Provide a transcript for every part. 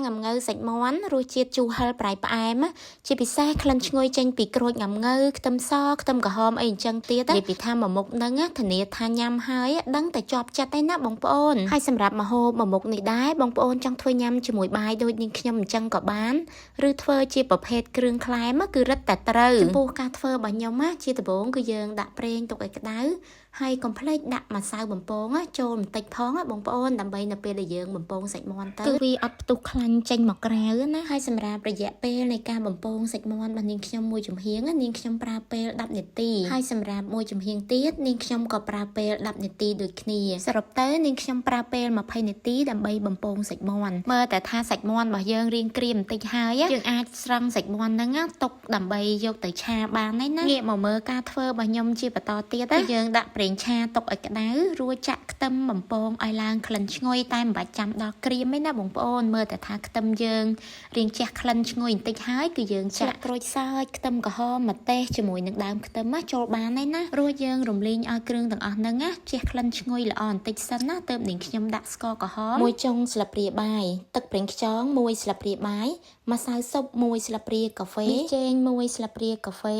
ងាំងូវសាច់មាន់រសជាតិជូរហឹរប្រៃផ្អែមជាពិសេសក្លិនឈ្ងុយចេញពីក្រូចងាំងូវខ្ទឹមសខ្ទឹមក្រហមអីអញ្ចឹងទៀតនិយាយពីថាមួយមុខហ្នឹងធានាថាញ៉ាំហើយដឹងតែជាប់ចិត្តឯណាបងប្អូនហើយសម្រាប់ម្ហូបមួយមុខនេះដែរបងប្អូនចង់ធ្វើញ៉ាំជាមួយបាយដូចនាងខ្ញុំអញ្ចឹងក៏បានឬធ្វើជាប្រភេទគ្រឿងក្លែមគឺរឹតតែត្រូវចំពោះការធ្វើរបស់ខ្ញុំណាជាដំបូងគឺយើងដាក់ប្រេងទុកឲ្យក្តៅហើយកុំភ្លេចដាក់ម្សៅបំពងចូលបន្តិចផងបងប្អូនដើម្បីនៅពេលដែលយើងបំពងសាច់មាន់ទៅគឺវាអត់ផ្ទុះខ្លាញ់ចេញមកក្រៅណាហើយសម្រាប់រយៈពេលនៃការបំពងសាច់មាន់របស់នាងខ្ញុំមួយចំហៀងនាងខ្ញុំប្រើពេល10នាទីហើយសម្រាប់មួយចំហៀងទៀតនាងខ្ញុំក៏ប្រើពេល10នាទីដូចគ្នាសរុបទៅនាងខ្ញុំប្រើពេល20នាទីដើម្បីបំពងសាច់មាន់មើលតែថាសាច់មាន់របស់យើងរៀងក្រៀមបន្តិចហើយយើងអាចស្រង់សាច់មាន់ហ្នឹងទុកដើម្បីយកទៅឆាបានហើយណាងាកមកមើលការធ្វើរបស់ខ្ញុំជាបន្តទៀតគឺយើងដាក់ប្រេងឆាទុកឲ្យក្តៅរួចចាក់ខ្ទឹមបំពងឲ្យឡើងក្លិនឈ្ងុយតែមិនបាច់ចាំដល់ក្រៀមទេណាបងប្អូនមើលតែថាខ្ទឹមយើងរៀងជះក្លិនឈ្ងុយបន្តិចហើយគឺយើងចាក់ក្រូចសើចខ្ទឹមក្រហមម្ទេសជាមួយនឹងដើមខ្ទឹមចូលបានហើយណារួចយើងរំលីងឲ្យគ្រឿងទាំងអស់ហ្នឹងណាជះក្លិនឈ្ងុយល្អបន្តិចសិនណាទើបនាងខ្ញុំដាក់ស្ករក្រហមមួយចុងស្លាបព្រាបាយទឹកប្រេងខ្យងមួយស្លាបព្រាបាយម្សៅស៊ុបមួយស្លាបព្រាកាហ្វេចេងមួយស្លាបព្រាកាហ្វេ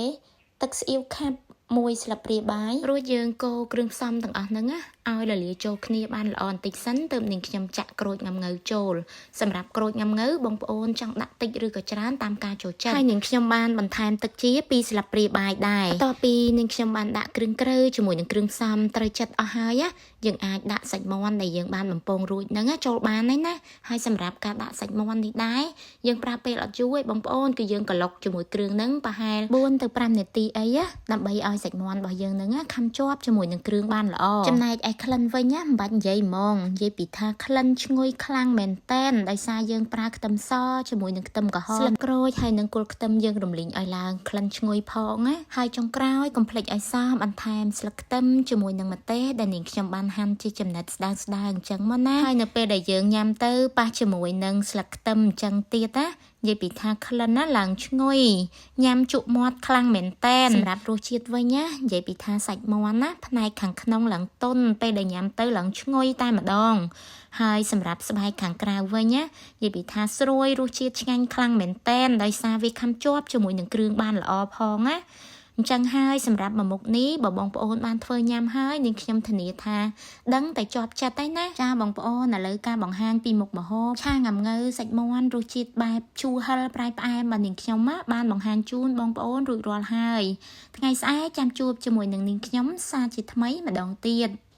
ទឹកស្អៀវខាប់មួយស្លាបព្រាបាយរួចយើងកូរគ្រឿងផ្សំទាំងអស់ហ្នឹងណាឲ្យរលាយចូលគ្នាបានល្អបន្តិចសិនទើបនាងខ្ញុំចាក់ក្រូចងាំងូវចូលសម្រាប់ក្រូចងាំងូវបងប្អូនចង់ដាក់តិចឬក៏ច្រើនតាមការចូលចិត្តហើយនាងខ្ញុំបានបន្ថែមទឹកជា2ស្លាបព្រាបាយដែរបន្ទាប់ពីនាងខ្ញុំបានដាក់គ្រឿងក្រៅជាមួយនឹងគ្រឿងផ្សំត្រូវចិត្តអស់ហើយយើងអាចដាក់សាច់មាន់ដែលយើងបានបំពងរួចហ្នឹងចូលបានហើយណាហើយសម្រាប់ការដាក់សាច់មាន់នេះដែរយើងប្រើពេលអត់យូរឯងបងប្អូនគឺយើងក្លុកជាមួយគ្រឿងហ្នឹងប្រហែល4ទៅ5នាទីអីដើម្បីឲ្យសាច់មាន់របស់យើងហ្នឹងខាំជាប់ជាមួយនឹងគ្រឿងបានល្អចំណែកឯក្លិនវិញណាមិនបាច់និយាយហ្មងនិយាយពីថាក្លិនឈ្ងុយខ្លាំងមែនតែនដោយសារយើងប្រើខ្ទឹមសជាមួយនឹងខ្ទឹមក្រហមស្លឹកក្រូចហើយនឹងគល់ខ្ទឹមយើងរំលីងឲ្យឡើងក្លិនឈ្ងុយផងណាហើយចុងក្រោយកុំភ្លេចឲ្យសមបន្ថែមស្លឹកខ្ទឹមជាមួយនឹងម្ទេសដែលនាងខ្ញុំបានហាន់ជាចំណិតស្ដើងស្ដើងអញ្ចឹងមកណាហើយនៅពេលដែលយើងញ៉ាំទៅប៉ះជាមួយនឹងស្លឹកខ្ទឹមអញ្ចឹងទៀតណានិយាយពីថាក្លិនណាឡើងឈ្ងុយញ៉ាំជក់មាត់ខ្លាំងមែនតែនសម្រាប់រសជាតិវិញណានិយាយពីថាសាច់មាន់ណាផ្នែកខាងក្នុងឡើងទន់ពេលដែលញ៉ាំទៅឡើងឈ្ងុយតែម្ដងហើយសម្រាប់ស្បែកខាងក្រៅវិញណានិយាយពីថាស្រួយរសជាតិឆ្ងាញ់ខ្លាំងមែនតែនដោយសារវាខាំជាប់ជាមួយនឹងគ្រឿងបានល្អផងណាអញ្ចឹងហើយសម្រាប់មួយមុខនេះបើបងប្អូនបានធ្វើញ៉ាំហើយនាងខ្ញុំធានាថាដឹងតែជាប់ចិត្តហើយណាចាបងប្អូនឥឡូវការបង្ហាញពីមុខម្ហូបឆាងាំងូវសាច់មាន់រសជាតិបែបជូរហឹរប្រៃផ្អែមបាទនាងខ្ញុំបានបង្ហាញជូនបងប្អូនរួចរាល់ហើយថ្ងៃស្អែកចាំជួបជាមួយនឹងនាងខ្ញុំសាជាថ្មីម្ដងទៀត។